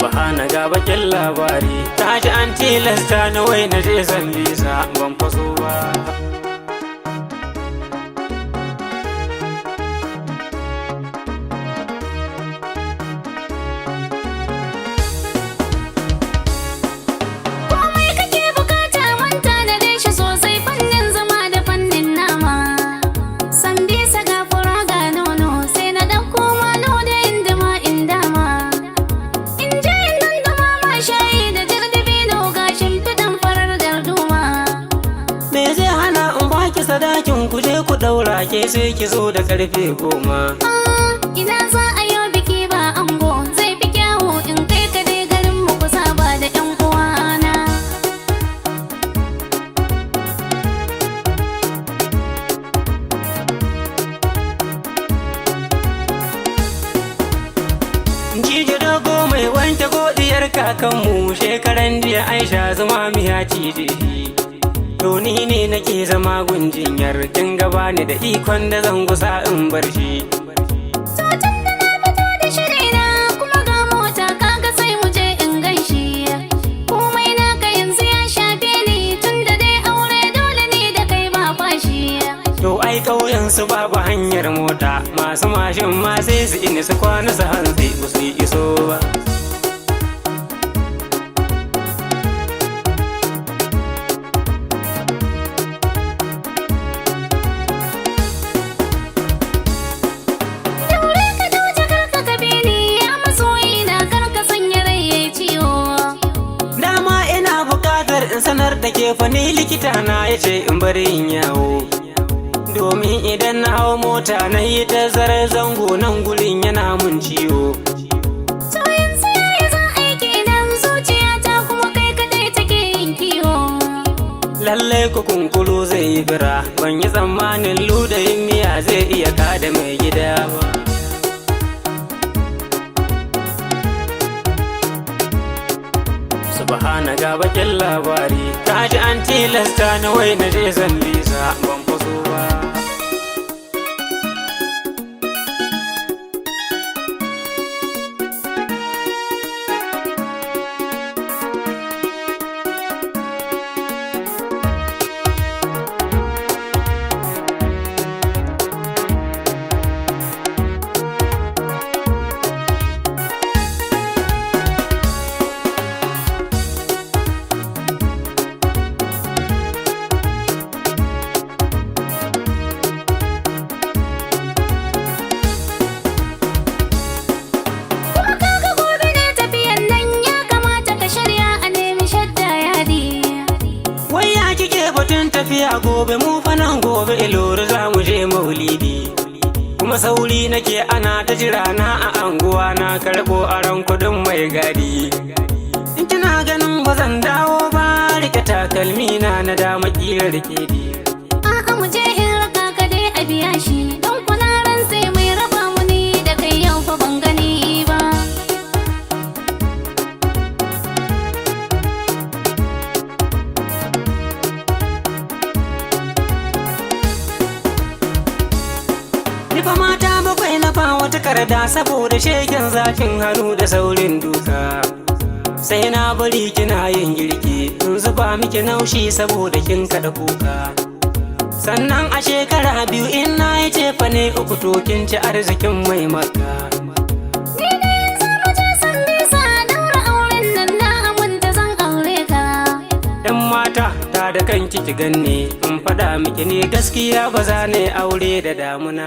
Subhana, ga bakin labari. Ta ji an tilasta ni wai na je Sambisa, ban faso ba. Komai kake bukata mun tanade shi sosai, fannin zama da fannin nama. Sambisa ga fura ga nono, sai na ɗauko mano da indima in dama. In je in dandama ma shayi da jardibino, ga shimfiɗan farar darduma. Me zai hana in baki sadakin, ku je ku daura, ke sai ki zo da karfe 10? Ah, ina za a yi biki ba ango? Zai fi kyawu in kai ka dai garin mu ku saba da 'yan uwana. Jiji dogo mai wanke godiyar kakanmu, shekaran jiya Aisha zama miya cije shi. To ni ne nake zama gunjinyar, kin gaba ni da ikon da zan gusa in bar shi. To tun da na fito da shirina kuma ga mota, kaga sai mu je in ganshi. Komai naka yanzu ya shafe ni, tun da dai aure dole ne da kai ba fashi. To ai ƙauyen su babu hanyar mota, masu mashin ma sai su ini su kwana su hantsi ba su yi iso ba. Daure ka dau jakar ka ka bi ni, ya masoyi na, kar ka sanya rai yayi ciwo. Dama ina buƙatar in sanar da ke fa, ni likita na ya ce in bari in yawo. Domin idan na hau mota na yi tazarar zango, nan gurin yana mun ciwo. To yanzu yaya za a yi kenan? Zuciyata kuma kai kadai take yin kiwo. Lallai ku kunkuru zai yi fira, ban yi tsammanin ludayin miya zai iya kada mai gida ba. Subhana, ga bakin labari. Ta ji an tilasta ni wai na je Sambisa, ban faso ba. Kuma kaga gobe ne tafiyan nan, ya kamata ka shirya a nemi shadda yadi. Wai ya kike batun tafiya gobe? Mu fa nan gobe Ilori za mu je maulidi. Kuma sauri nake, ana ta jira na a anguwa, na karɓo aron kudin mai gadi. In kina ganin ba zan dawo ba, rike takalmi na na dama kilar kedi. A'a, mu je in raka ka dai a biya shi, don kuna ran sai mai raba mu ni da kai yau fa ban gani ba. Ni fa mata bakwai na fa wata karda saboda shegen zafin hannu da saurin duka. Sai na bari kina yin girki in zuba miki naushi saboda kin kada kuka. Sannan a shekara 2 in na yi cefa ne 3, to kin ci arzikin mai maka. Ni dai yanzu mu je Sambisa daura auren nan, na aminta zan aure ka. Yan mata, ta da kanki ki ganni in faɗa miki, ni gaskiya ba za ne aure da damuna.